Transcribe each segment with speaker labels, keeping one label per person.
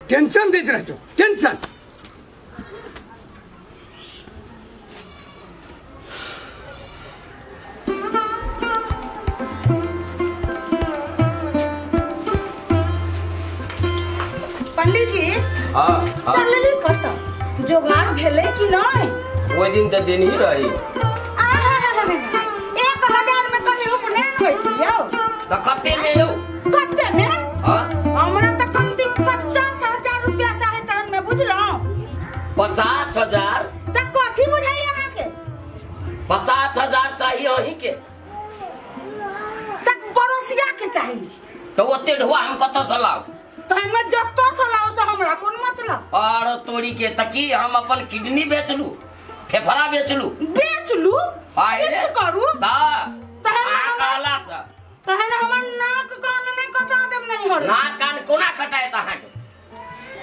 Speaker 1: Tension दैत रहतो tension.
Speaker 2: पंडित जी
Speaker 3: हां
Speaker 2: चलली कत जोगाड़ भेलै कि नहीं?
Speaker 3: ओइ दिन त दिन ही रही।
Speaker 2: 1000 में कहीं उपनयन होइ छै यौ।
Speaker 3: त कते में यौ?
Speaker 2: कते में?
Speaker 3: हां
Speaker 2: हमरा त कमती 50,000 रुपया चाहे तहन में बुझलौ।
Speaker 3: 50,000?
Speaker 2: त कथि बुझाई अहाँ के?
Speaker 3: 50,000 चाहिए अहीं के।
Speaker 2: त पड़ोसिया के चाही।
Speaker 3: त ओते ढुआ हम कत से लाउ?
Speaker 2: तहन में जत्तो से लाउ से हमरा कोन मतलब?
Speaker 3: और तोरी के त की हम अपन किडनी बेचलू, फेफड़ा बेचलू?
Speaker 2: बेचलू? किछ करू
Speaker 3: ता तहन
Speaker 2: तहन हमर नाक कान नहीं कटा देम नहीं हर।
Speaker 3: नाक कान कोना कटाए त अहाँ के?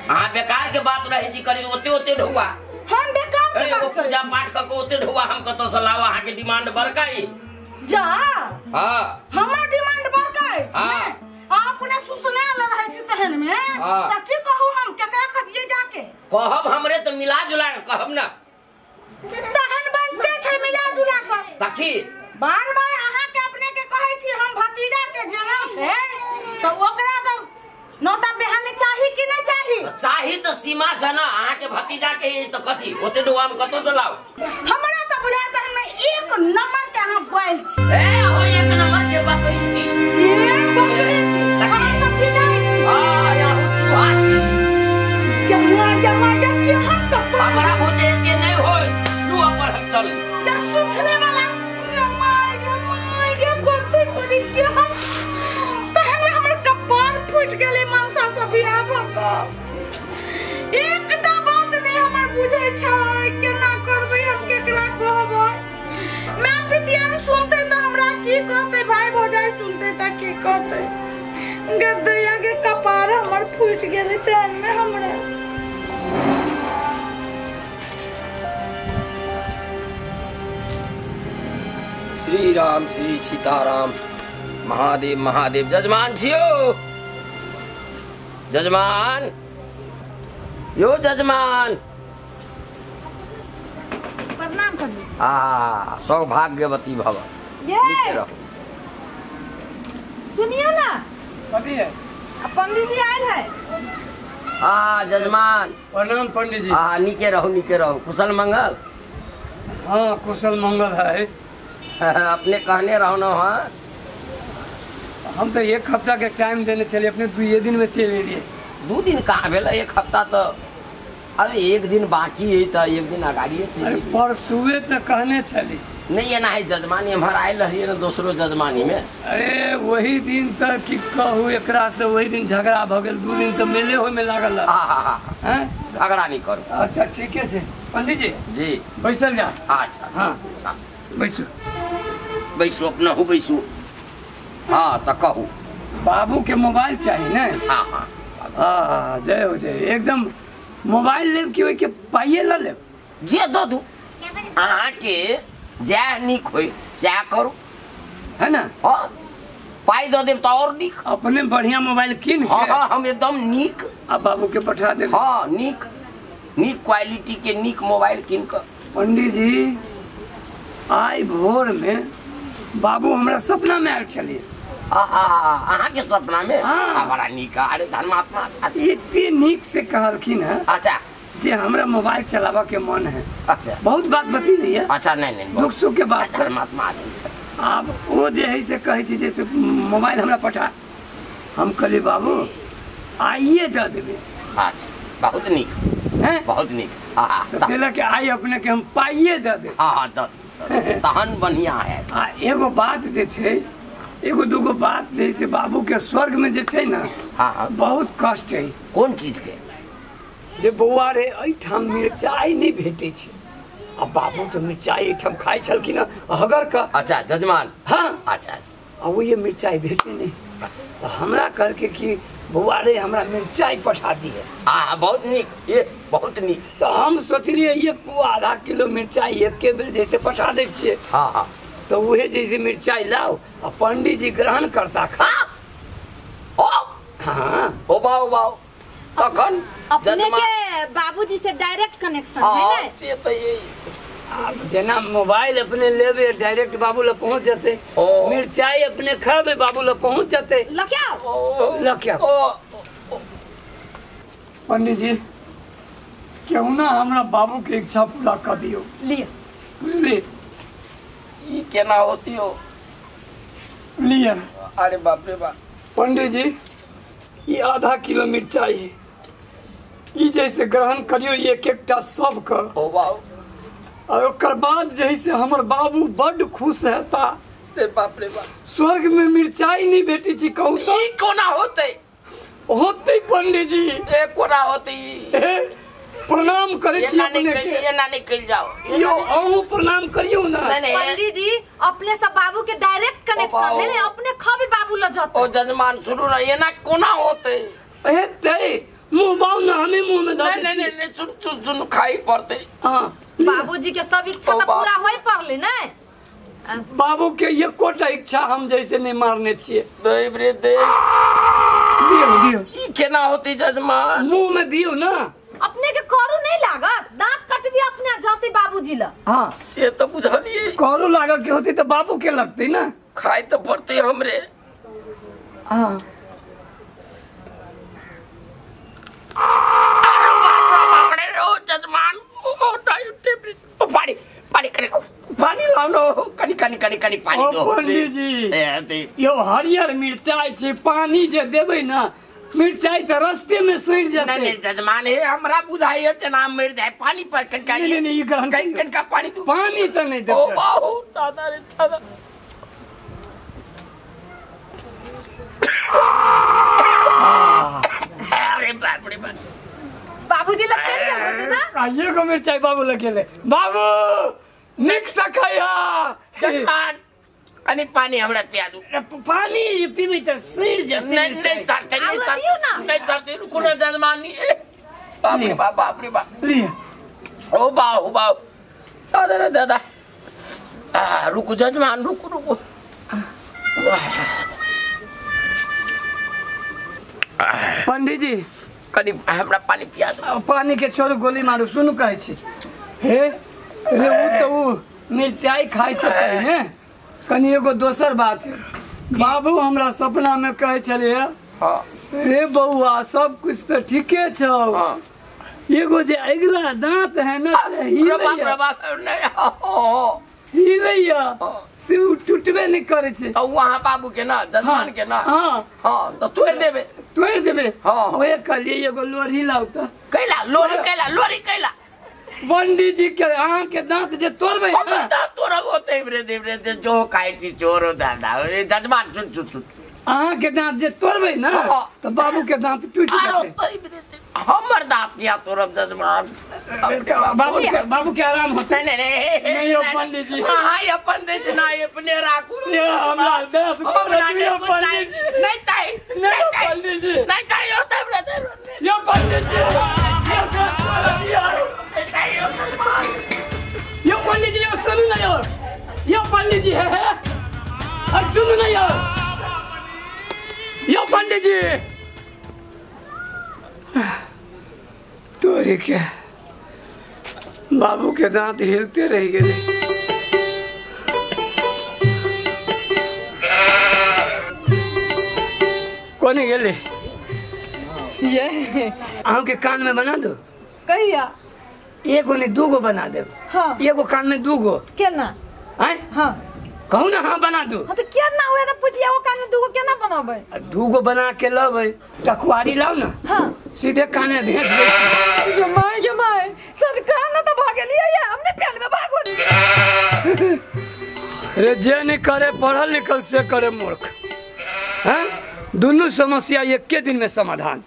Speaker 3: अहाँ बेकार के बात रहे छी करी ओते ओते ढुआ।
Speaker 2: हम बेकार के बात करै
Speaker 3: पूजा पाठ क के ओते ढुआ हम कत से लाव? अहाँ के डिमांड बड़का ई
Speaker 2: जा।
Speaker 3: हां
Speaker 2: हमर डिमांड बड़का अछि ने। अपने सुसने ल रहै छी तहन में त की कहू हम केकरा कहिए जाके?
Speaker 3: कहब हमरे त मिला जुला के कहब ना।
Speaker 2: तहन बजते छै मिला जुला के।
Speaker 3: त की
Speaker 2: बार बार अहाँ के अपने के कहै छी हम भतीजा के जेना छै त ओकरा त नोता बेहानी चाही कि नहीं चाही?
Speaker 3: चाही त सीमा छ ना अहाँ के भतीजा के त कथि ओते ढुआ हम कत से लाउ?
Speaker 2: हमरा त बुझा तहन में एक नंबर के अहाँ बैल छी।
Speaker 3: ए हो एक नंबर के बकरी छी।
Speaker 2: ए बकरी छी हम त पिटाई छी।
Speaker 3: हां या हो चूहा छी।
Speaker 2: केना जमा के केहन कपड़ा
Speaker 3: हमरा भूते के नहीं होय तू पर हम चल
Speaker 2: त सुखने वाला माय गे माय गे करते करी के हम तहन हमर कपार फूट गेलै मनसा से बियाह भ क। एकटा बात नहीं हमर बुझै छै केना करबै हम केकरा कहबै? मैं पितियान सुनते त हमरा की कहते, भाई भौजाई सुनते त की कहते? गदैया के कपार हमर फूट गेलै तहन में हमरा।
Speaker 3: श्री राम श्री सीताराम महादेव महादेव। जजमान छियो जजमान यो जजमान
Speaker 4: प्रणाम पंडित।
Speaker 3: आ सौभाग्यवती भव। नीक रहो।
Speaker 4: सुनियो ना
Speaker 1: कथी है?
Speaker 4: पंडित जी आयल है।
Speaker 3: आ जजमान
Speaker 1: प्रणाम पंडित जी।
Speaker 3: आ नीके रहो नीके रहो। कुशल मंगल?
Speaker 1: हाँ कुशल मंगल है।
Speaker 3: अपने कहने रहो ना। हाँ
Speaker 1: हम तो एक हफ्ता के टाइम देने चले अपने 2 दिन में चले लिए।
Speaker 3: 2 दिन कहाँ भेल? एक हफ्ता तो अरे एक दिन बाकी है तो एक दिन अगाड़ी
Speaker 1: अरे परसुए तो कहने चली
Speaker 3: नहीं एना है जजमानी हमार आयल रहिए ना दोसरो जजमानी में।
Speaker 1: अरे वही दिन तक की कहू एकरा से वही दिन झगड़ा भ गेल। 2 दिन तो मेले होय में लागल। हां
Speaker 3: झगड़ा नहीं करू।
Speaker 1: अच्छा ठीक है पंडित जी।
Speaker 3: जी
Speaker 1: बैसल जा।
Speaker 3: अच्छा
Speaker 1: हां बैसू
Speaker 3: बैसू अपना हो बैसू। हाँ तो कहू
Speaker 1: बाबू के मोबाइल चाहिए ना?
Speaker 3: हाँ हाँ
Speaker 1: हाँ जय हो जय। एकदम मोबाइल लेब कि ओइ के पाइए ल लेब?
Speaker 3: जे दो दू अहाँ के जय नीक होय सएह करू
Speaker 1: है ना।
Speaker 3: हाँ पाई दो देब तो और नीक।
Speaker 1: अपने बढ़िया मोबाइल किन के।
Speaker 3: हाँ हम एकदम नीक
Speaker 1: आ बाबू के पठा देब।
Speaker 3: हाँ नीक नीक क्वालिटी के नीक मोबाइल किन के।
Speaker 1: पंडित जी आई भोर में बाबू हमरा सपना में आयल छलिए।
Speaker 3: अहाँ के सपना में? हाँ बड़ा नीक। अरे धर्मात्मा
Speaker 1: एते नीक से कहलखिन है।
Speaker 3: अच्छा
Speaker 1: जे हमरा मोबाइल चलावा के मन है।
Speaker 3: अच्छा
Speaker 1: बहुत बात बतेली है।
Speaker 3: अच्छा नहीं नहीं
Speaker 1: दुख सुख के बात
Speaker 3: धर्मात्मा आदमी छै।
Speaker 1: आब ओ जे है से कहै छै जैसे मोबाइल हमरा पठा। हम कहलिए बाबू आइए दऽ देबै।
Speaker 3: अच्छा बहुत नीक
Speaker 1: है
Speaker 3: बहुत नीक। हाँ
Speaker 1: तो के आई अपने के हम पाइए दऽ देब।
Speaker 3: हाँ हाँ दऽ तहन बढ़िया है।
Speaker 1: आ एगो बात जे छै एगो दूगो बात जैसे बाबू के स्वर्ग में जे छै ना।
Speaker 3: हाँ
Speaker 1: बहुत कष्ट है।
Speaker 3: कोन चीज के?
Speaker 1: जे बौआ रे एहिठाम मिरचाई नहीं भेटै छै आ बाबू तो मिरचाई एहिठाम खाइ छलखिन हगर का।
Speaker 3: अच्छा जजमान।
Speaker 1: हाँ
Speaker 3: अच्छा
Speaker 1: आ वही मिरचाई भेटे नहीं तो हमरा कहलकै कि बौआ रे हमरा मिरचाई पठा दिए।
Speaker 3: हाँ बहुत नीक ये बहुत नीक।
Speaker 1: तो हम सोचलिए एक आधा किलो मिरचाई एक बेर जैसे पठा दै छियै।
Speaker 3: हाँ हाँ
Speaker 1: तो वह जैसे मिर्चाई लाओ और पंडित जी ग्रहण करता खा।
Speaker 3: ओ
Speaker 1: हाँ
Speaker 3: ओ बाओ बाओ तखन
Speaker 4: अपने के बाबूजी से डायरेक्ट कनेक्शन है ने।
Speaker 3: से त ये
Speaker 1: जेना मोबाइल अपने लेबे डायरेक्ट बाबू लग पहुंच जते, मिर्चाई अपने खाबे बाबू लग पहुंच जते।
Speaker 4: लक्या
Speaker 1: लक्या पंडित जी क्यों ना हमरा बाबू के इच्छा पूरा कर दियो।
Speaker 4: लिया
Speaker 1: बुझली
Speaker 3: ई केना होती हो
Speaker 1: लिया।
Speaker 3: अरे बाप रे बाप
Speaker 1: पंडित जी ये आधा किलो मिर्चाई है, ई जैसे ग्रहण करियो एक एकटा सब कर
Speaker 3: ओ वाओ,
Speaker 1: और ओकर बाद जैसे हमर बाबू बड खुश हेता।
Speaker 3: रे बाप रे बाप
Speaker 1: स्वर्ग में मिर्चाई नहीं भेटी छी कहू तो
Speaker 3: ई कोना होते
Speaker 1: होते पंडित जी
Speaker 3: ए कोना होते।
Speaker 1: प्रणाम करे छी अपने के,
Speaker 3: एना नहीं कइल जाओ
Speaker 1: यो अहू प्रणाम करियो ना।
Speaker 4: पंडित जी अपने सब बाबू के डायरेक्ट कनेक्शन है, अपने खबे बाबू ल जत।
Speaker 3: ओ जजमान सुनू ना एना कोना होते
Speaker 1: हेते मुंह बाऊ ना हमें मुंह में
Speaker 3: नहीं नहीं नहीं सुन सुन सुन खाई पड़ते।
Speaker 1: हां
Speaker 4: बाबूजी के सब इच्छा त पूरा होय पड़ले ने।
Speaker 1: बाबू के एकोटा इच्छा हम जैसे नहीं मारने छिए।
Speaker 3: देव रे देव
Speaker 1: दियो दियो
Speaker 3: ई केना होती जजमान
Speaker 1: मुंह में दियो ना।
Speaker 4: अपने के करू नहीं लागत, दांत कटबी अपने जाते बाबूजी ल।
Speaker 1: हां
Speaker 3: से त बुझलिए
Speaker 1: करू लागत के होती त बाबू के लगती ना,
Speaker 3: खाई त पड़ते हमरे।
Speaker 1: हां
Speaker 3: बाप रे ओ जजमान ओ टाइम पानी पानी करे पानी लाओ नो कनी कनी कनी कनी पानी दो
Speaker 1: पंडित जी। यो हरियर मिर्चाई छे पानी जे देबै ना मिर्चाई त रस्ते में सड़ जाते।
Speaker 3: नहीं नहीं जजमान है हमरा बुझाई है जना मर जाए पानी पर कनका।
Speaker 1: नहीं नहीं ई ग्रहण
Speaker 3: कनका पानी दो
Speaker 1: पानी त नहीं देते।
Speaker 3: ओ बाहु दादा रे दादा अरे बाप रे बाप
Speaker 4: बाबूजी लग चल गेल होते ना।
Speaker 1: आइए को मिर्चाई बाबू लग गेले बाबू निक सखैया
Speaker 3: जजमान कनी पानी हमरा पिया दू।
Speaker 1: पानी पीबी त सड़ जते।
Speaker 3: नहीं नहीं सर नहीं सर नहीं सर रुको ना जजमान बाप रे बाप बाप रे बाप
Speaker 1: लिया
Speaker 3: ओ बाहु बाहु दादा रे दादा आ रुको जजमान रुको रुको।
Speaker 1: पंडित जी
Speaker 3: कनी हमरा पानी पिया दू।
Speaker 1: पानी के छोड़ गोली मारू सुनू कहै छी हे रे उ त उ मिर्चाई खाइ से पहिने कनी एगो दोसर बात है। बाबू हमरा सपना में कहै छलिए
Speaker 3: हां
Speaker 1: रे बउआ सब कुछ त ठीके छौ, एगो जे अगिला दांत है ना हिलैया से उ टूटबे नहीं करे छै।
Speaker 3: त वहां बाबू के ना जजमान के ना।
Speaker 1: हां
Speaker 3: हां त तोड़ देबे
Speaker 1: तोड़ देबे।
Speaker 3: हां
Speaker 1: ओए कहलिए एगो लोरी लाउ त
Speaker 3: कैला लोरी कैला लोरी कैला
Speaker 1: पंडित जी के अहाँ के दांत जे तोड़बे
Speaker 3: ना दांत तोड़ब होते रे देव रे जो खाइ छी चोर दादा ए जजमान सुन सुन सुन
Speaker 1: अहाँ के दांत जे तोड़बे ना त बाबू के दांत टूट जेतै।
Speaker 3: हमर दांत किया तोड़ब जजमान
Speaker 1: बाबू के आराम होते।
Speaker 3: नहीं नहीं
Speaker 1: नहीं पंडित जी
Speaker 3: हां अपन दे छै ना अपने राखू
Speaker 1: ये हमरा दांत
Speaker 3: हमरा नहीं नहीं चाहिए
Speaker 1: नहीं पंडित जी
Speaker 3: नहीं चाहिए होते रे देव
Speaker 1: यो पंडित जी यो पंडित जी सुनू ना यार यो पंडित जी है और सुनू ना यार यो पंडित जी तोरे के बाबू के दांत हिलते रह गए। कोने गेले
Speaker 2: ये
Speaker 1: अहाँ के कान में बना दो
Speaker 2: कहिया
Speaker 1: एगो नहीं दूगो बना दे।
Speaker 2: हाँ
Speaker 1: एगो कान में दूगो
Speaker 2: केना
Speaker 1: आय
Speaker 2: हाँ
Speaker 1: कहू ना हाँ बना दू।
Speaker 2: हाँ तो केना हुए तो पूछिए वो कान में दूगो केना बनाबे।
Speaker 1: दूगो बना के लबै टकुआरी लाओ ना।
Speaker 2: हाँ
Speaker 1: सीधे कान में भेज दे।
Speaker 2: जो my के my सरकार ना तो भागलिए ये हमने प्याल में भागो
Speaker 1: रे जे नहीं करे पढ़ल लिखल से करे मूर्ख हैं दोनों समस्या एक के दिन में समाधान।